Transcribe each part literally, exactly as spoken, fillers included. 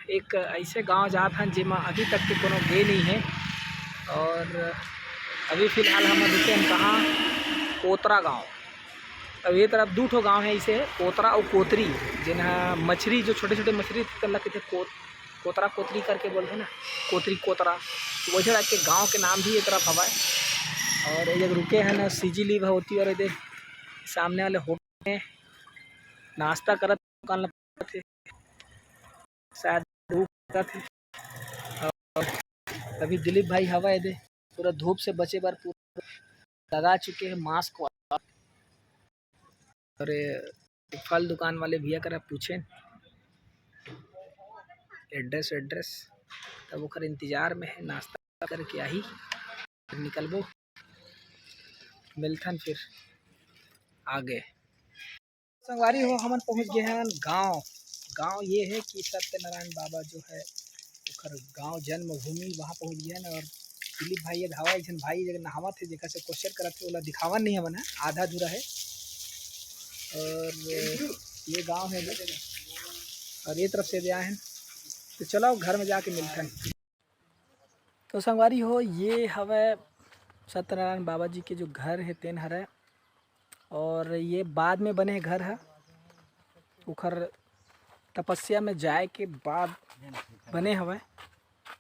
एक ऐसे गांव जात हन, जेमा अभी तक के कोनो गे नहीं है। और अभी फिलहाल हम रुके हन कहाँ? कोतरा गांव। अब ये तरफ दू ठो गांव है, इसे कोतरा और कोतरी, जेन ह मछरी, जो छोटे-छोटे मछरी तेन ला कहिथे कोत-, कोतरा कोतरी करके बोलथे ना, कोतरी कोतरा। तो वैसे टाइप के गांव के नाम भी ये तरफ हवय। और ये जग रुके हैं ना, सीजी लीव होती और ये दे सामने वाले होटल में नाश्ता करत दुकान लगथे, शायद धूप लगथे। और अभी दिलीप भाई हवा ये दे पूरा धूप से बचे बर पूरा लगा चुके हैं मास्क वाला। और ये फल दुकान वाले भैया करा पूछे एड्रेस एड्रेस, तब ओकर इंतजार में है, नाश्ता करके आही, फिर निकलबो, मिलथन फिर आगे। संगवारी हो, हमन पहुंच गए हैं गांव। गांव ये है कि सत्यनारायण बाबा जो है ओकर गांव जन्मभूमि, वहां पहुंच गए हैं। और दिलीप भाई ये धावा एक झन भाई जगह नहावत है, जेकर से क्वेश्चन करत है, ओला दिखावन नहीं हमन है, आधा अधूरा है। और ये गांव है, और ये तरफ से भी आए हैं। तो चलो घर में जाके मिलते हैं। तो संगवारी हो, ये हवय सत्यनारायण बाबा जी के जो घर है तेन हरय, और ये बाद में बने घर है, उखर तपस्या में जाए के बाद बने हवय,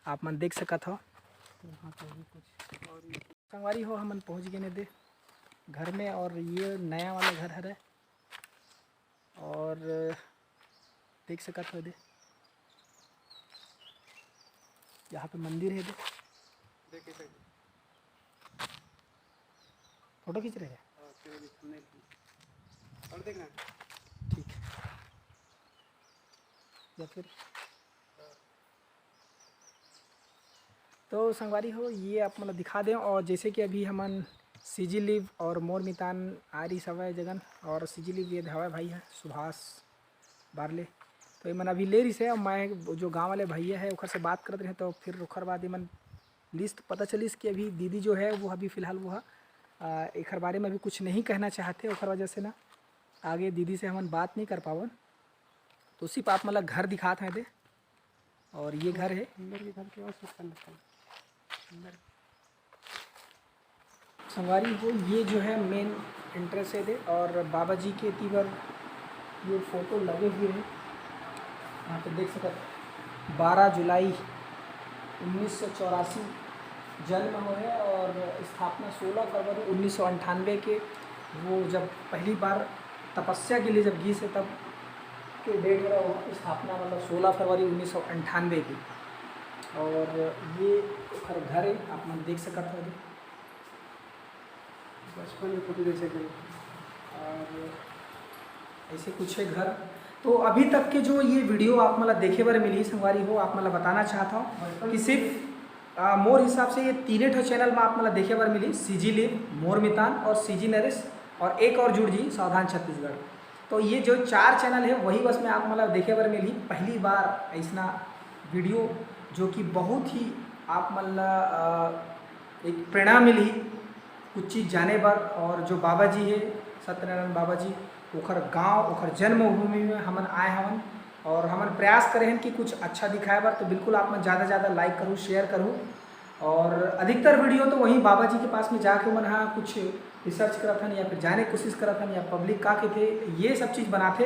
आप मन देख सकत हो। संगवारी हो, हमन पहुंच गए ने दे घर में, और ये नया वाला घर हरय। और देख सकत हो दे, यहाँ पे मंदिर है दे। फोटो खींच रहे हैं। और देखना। ठीक है। या फिर तो संगवारी हो, ये आप मन ल दिखा दें। और जैसे कि अभी हमन सीजी लिव और मोर मितान आ रही सवय जगन, और सीजी लिव ये धावा भाई है सुभाष बारले, तो ये मन अभी ले रही से। और मैं जो गांव वाले भैया है ओखर से बात करत रहे, तो फिर ओखर बाद ये मन लिस्ट पता चलिस कि अभी दीदी जो है वो अभी फिलहाल वो है, आ, एखर बारे में अभी कुछ नहीं कहना चाहते, ओखर वजह से ना आगे दीदी से हमन बात नहीं कर पावन। तो सिर्फ आप मन ल घर दिखात हैं दे, और ये घर है। अंदर के घर के और सुख करना चाहिए। अंदर संगवारी हो, ये जो है मेन एंट्रेंस है दे, और बाबा जी के तीबर ये फोटो लगे हुए हैं। यहाँ पे देख सकत, बारह जुलाई उन्नीस सौ चौरासी जन्म हुए और स्थापना सोलह फरवरी उन्नीस सौ अंठानवे के, वो जब पहली बार तपस्या के लिए जब गीस है तब के डेट में वो स्थापना, मतलब सोलह फरवरी उन्नीस सौ अंठानवे की। और ये ओखर घर है, आप मन देख सकत हो। बचपन के फोटो जैसे कि, और ऐसे कुछ है घर। तो अभी तक के जो ये वीडियो आप मन ल देखे बर मिली संगवारी हो, आप मन ल बताना चाहता हूँ कि सिर्फ आ, मोर हिसाब से ये तीने ठो चैनल में आप मन ल देखे बर मिली, सीजी लिव, मोर मितान और सीजी नरेश, और एक और जुड़ जी, सावधान छत्तीसगढ़। तो ये जो चार चैनल है वही बस में आप मन ल देखे बर मिली। पहली बार ऐसना वीडियो जो कि बहुत ही आप मन ल, आ, एक प्रेरणा मिली कुछ चीज़ जाने बर। और जो बाबा जी है सत्यनारायण बाबा जी, ओखर गांव, ओखर जन्मभूमि में हमन आए हवन और हमन प्रयास करे हन कि कुछ अच्छा दिखाए बर। तो बिल्कुल आप मन ज़्यादा ज़्यादा लाइक करू, शेयर करू। और अधिकतर वीडियो तो वहीं बाबा जी के पास में जाके मन हा कुछ रिसर्च करत हन या फिर जाने कोशिश करत हन या पब्लिक का कहिथे, ये सब चीज़ बनाथे।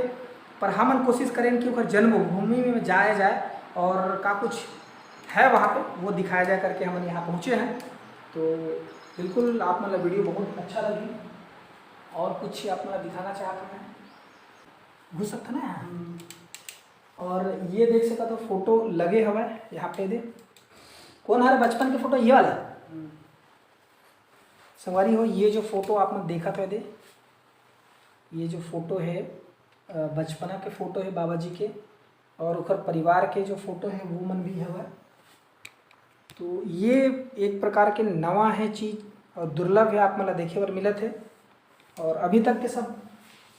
पर हमन कोशिश करें कि ओखर जन्मभूमि में जाया जाए और का कुछ है वहाँ पे, वो दिखाया जाए करके हमन यहाँ पहुँचे हैं। तो बिल्कुल आप मन ला वीडियो बहुत अच्छा लगी। और कुछ आप मन ला दिखाना चाहत हन? घुस सकत ना यहाँ। हम्म। और ये देख सकत हो फोटो लगे हवय यहाँ पे दे। कौन हरे बचपन के फोटो? ये वाला। हम्म। संगवारी हो, ये जो फोटो आप मन देखत हो दे, ये जो फोटो है, अ, बचपना के फोटो है बाबा जी के, और ओकर परिवार के जो फोटो है वो मन भी हवय। तो ये एक प्रकार के नवा है चीज़ और दुर्लभ है, आप मन ला देखे बर मिलत है। और अभी तक के सब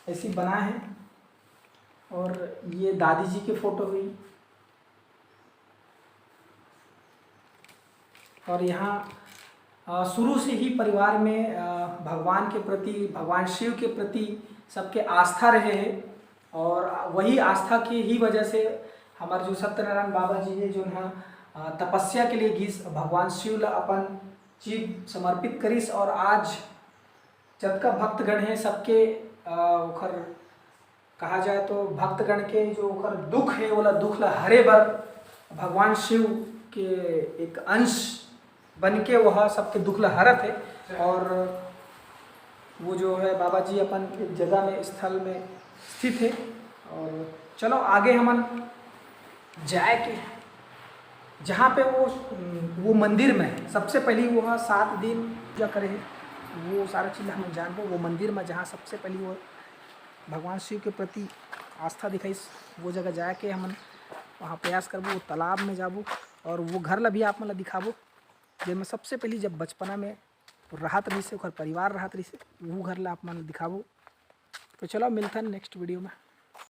ऐसी बना है। और ये दादी जी के फोटो हुई। और यहाँ, अ, शुरू से ही परिवार में, अ, भगवान के प्रति, भगवान शिव के प्रति सबके आस्था रहे है और वही आस्था के ही वजह से हमर जो सत्यनारायण बाबा जी हे, जोन ह, अ, तपस्या के लिए गीस, भगवान शिव ला अपन चीज समर्पित करिस, और आज जतका भक्तगण हे, सबके, अ, ओखर, कहा जाए तो भक्तगण के जो ओखर दुख हे, ओला, दुख ला हरे बर भगवान शिव के एक अंश बन के वह सबके दुख ला हरत हे। और वो जो है बाबा जी अपन एक जगह में, स्थल में स्थित हे। और चलो आगे हमन जाए के, जहाँ पे वो, वो मंदिर में सबसे पहली वो सात दिन पूजा करे हे, वो सारा चीज हमन जानबो। वो मंदिर में जहाँ सबसे पहली वो भगवान शिव के प्रति आस्था दिखाइस, वो जगह जाके हमन वहाँ प्रयास करबो, वो तालाब में जाबो और वो घर ला भी आप मन ला दिखाबो, जेमे सबसे पहली जब बचपना में रहत रहिस हे, ओकर परिवार रहत रहिस हे, वो घर ला आप मन ला दिखाबो। तो चलो मिलथन नेक्स्ट वीडियो में।